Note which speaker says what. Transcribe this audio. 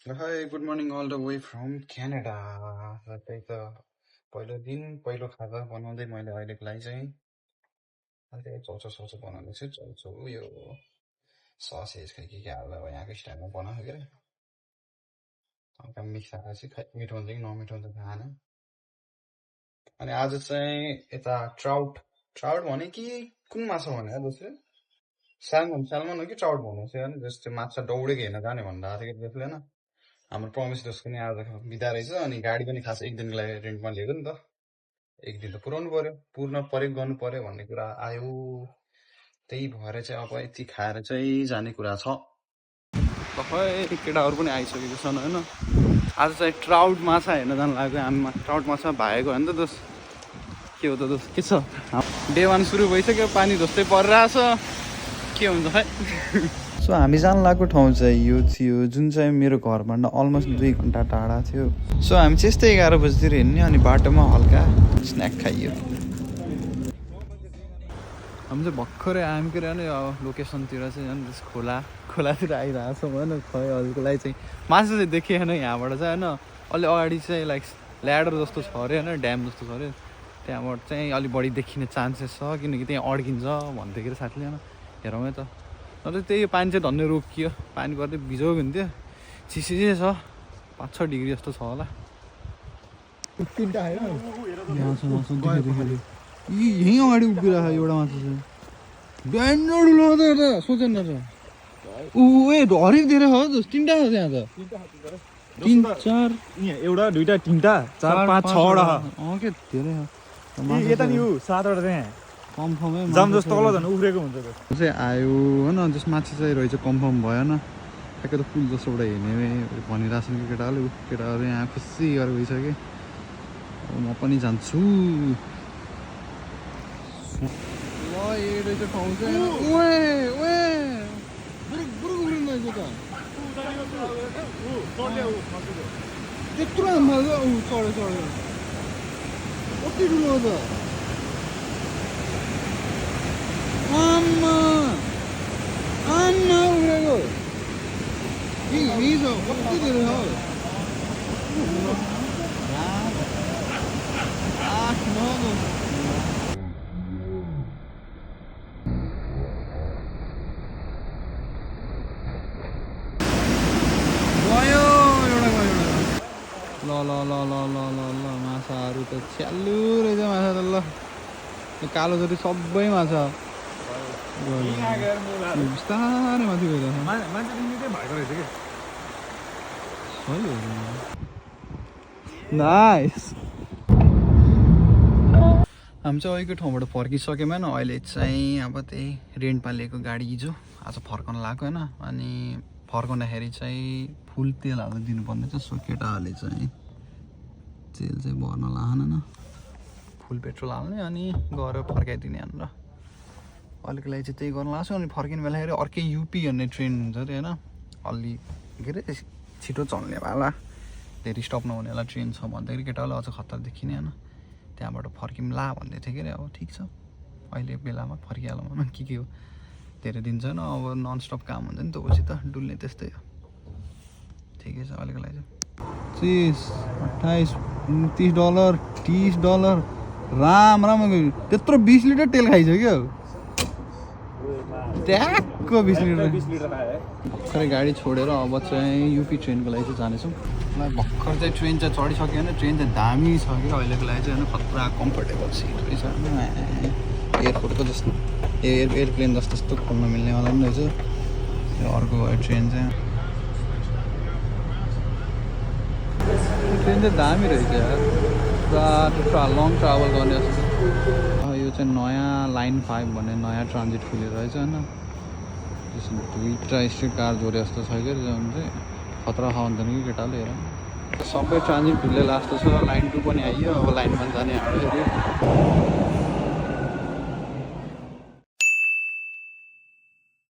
Speaker 1: Hi, good morning all the way from Canada. र त्यही त पहिलो दिन पहिलो खाजा बनाउँदै मैले अहिलेको लागि चाहिँ अहिले चौचो बनाउँदैछु। चौचो यो ससेज खै के हाल्दा अब यहाँको स्टाइलमा बनाएको क्या हल्का मिसाएर चाहिँ खै मिठो हुन्छ कि नमिठो हुन्छ थाहा छैन। अनि आज चाहिँ यता ट्राउट ट्राउट भने कि कुन माछा भने जसले स्यालमन स्यालमन हो कि ट्राउट भन्नु चाहिँ जस्तो माछा दौडेको हेर्न जाने भन्दा आएको थियो जसले होइन हाम्रो प्रमेश दोस्तको नि आज बिदा रहेछ अनि गाडी पनि खास एक दिनको लागि रेन्टमा लिएको नि त एक दिन त पुर्याउनु पर्यो पुर्न पर्यो गर्नु पर्यो भन्ने कुरा आयो त्यही भएर चाहिँ अब यति खाएर चाहिँ जाने कुरा छ खै केटाहरू पनि आइसकेको छन् होइन आज चाहिँ ट्राउट माछा हेर्न जानु लाग्यो हामीमा ट्राउट माछा भागेको होइन त दोस्त के हो त दोस्त के छ डे 1 सुरु भइसक्यो पानी जस्तै परिरहेछ के हुन्छ खै सो हामी जान लागेको ठाउँ चाहिँ यो थियो जुन चाहिँ मेरो घरबाट अलमोस्ट 2 घन्टा टाढा थियो सो हामी चाहिँ यस्तै 11 बजीतिर हिँड्ने अनि बाटोमा हल्का स्न्याक खाइयो हामी चाहिँ भर्खरै आयौँ के नि अब लोकेसनतिर चाहिँ झन् खोलातिर आइरहेको छौँ होइन खै अरूको लागि चाहिँ माछा चाहिँ देखिएन यहाँबाट चाहिँ होइन अलि अगाडि चाहिँ लाइक ल्याडर जस्तो छ अरे होइन ड्याम जस्तो छ अरे त्यहाँबाट चाहिँ अलिक बढी देखिने चान्सेस छ किनकि त्यहाँ अड्किन्छ भन्थ्यो कि साथीले होइन हेरौँ है त अन्त त्यही पानी चाहिँ धन्नै रोकियो पानी पर्दै भिजाएको हुन्थ्यो चिसो छ 5-6 डिग्री जस्तो छ होला यहीँ अगाडि उभिरहेको एउटा माछा चाहिँ ब्यान्डर उलाउँदा सोचेन त ऊ ए हरेक धेरै हो तिनवटा छ त्यहाँ त 3-4
Speaker 2: एउटा दुईटा तिनटा 4-5 6वटा
Speaker 1: के धेरै हो
Speaker 2: यता नि 7वटा चाहिँ
Speaker 1: कन्फर्मै
Speaker 2: जाम जस्तो तल झन् उफ्रेको हुन्छ त
Speaker 1: चाहिँ आयो होइन जस माछा चाहिँ रहेछ कन्फर्म भएन ठ्याक्कै त पुल जस्तोबाट हिँड्ने भनिरहेको छ कि केटाहरूले केटाहरू यहाँ खुसी गरेर गइसक्यो अब म पनि जान्छु ल यही रहेछ ठाउँ चाहिँ त्यत्रो चढ्यो कति ठुलो हो त आम्मा उडेको यही छ कति धेरै हो 8-9 ल माछाहरू त च्यालु रहेछ माछा त ल यो कालो जति सबै माछा बिस्तारै माथि गइरहेछ नाइस हामी चाहिँ अहिलेको ठाउँबाट फर्किसक्यौँ होइन अहिले चाहिँ अब त्यही रेन्टमा लिएको गाडी हिजो आज फर्काउन लाग्यो होइन अनि फर्काउँदाखेरि चाहिँ फुल तेल हाल्दै दिनुपर्ने छ सो केटाहरूले चाहिँ तेल चाहिँ भर्न लान होइन फुल पेट्रोल हाल्ने अनि गएर फर्काइदिने भनेर अहिलेको लागि चाहिँ त्यही गर्नु लाग्छ अनि फर्किने बेलाखेरि अर्कै युपी भन्ने ट्रेन हुन्छ अरे होइन अलि के अरे छिटो चल्नेवाला धेरै स्टप नहुनेवाला ट्रेन छ भन्दाखेरि केटाहरूले अझ खतरा देखिने होइन त्यहाँबाट फर्किउँला भन्दै थियो के अरे अब ठिक छ अहिले बेलामा फर्किहालौँ होइन के हो धेरै दिन छैन अब ननस्टप काम हुन्छ नि त पछि त डुल्ने त्यस्तै हो ठिकै छ अहिलेको लागि चाहिँ $28-29 $30 राम त्यत्रो 20 लिटर तेल खाइसक्यो ट्याक्क 20 लिटर भर्खरै गाडी छोडेर अब चाहिँ युपी ट्रेनको लागि चाहिँ जानेछौँ भर्खर चाहिँ ट्रेन चाहिँ चढिसक्यो होइन ट्रेन चाहिँ दामी छ कि अहिलेको लागि चाहिँ होइन खतरा कम्फर्टेबल सिट रहेछ एयरपोर्टको जस्तो एयरप्लेन जस्तो खोल्न मिल्नेवाला पनि रहेछ यो अर्को भयो ट्रेन चाहिँ ट्रेन चाहिँ दामी रहेछ यार पुरा लङ ट्राभल गर्ने जस्तो यो चाहिँ नयाँ लाइन 5 भन्ने नयाँ ट्रान्जिट खुलेर रहेछ होइन त्यसमा 2टा स्ट्रिट कार जोडे जस्तो छ कि चाहिँ खतरा खाउँदैन कि केटाले हेर सबै ट्रान्जिट खुल्ने लास्ट छ लाइन 2 पनि आइयो अब लाइन 1 जाने हाम्रो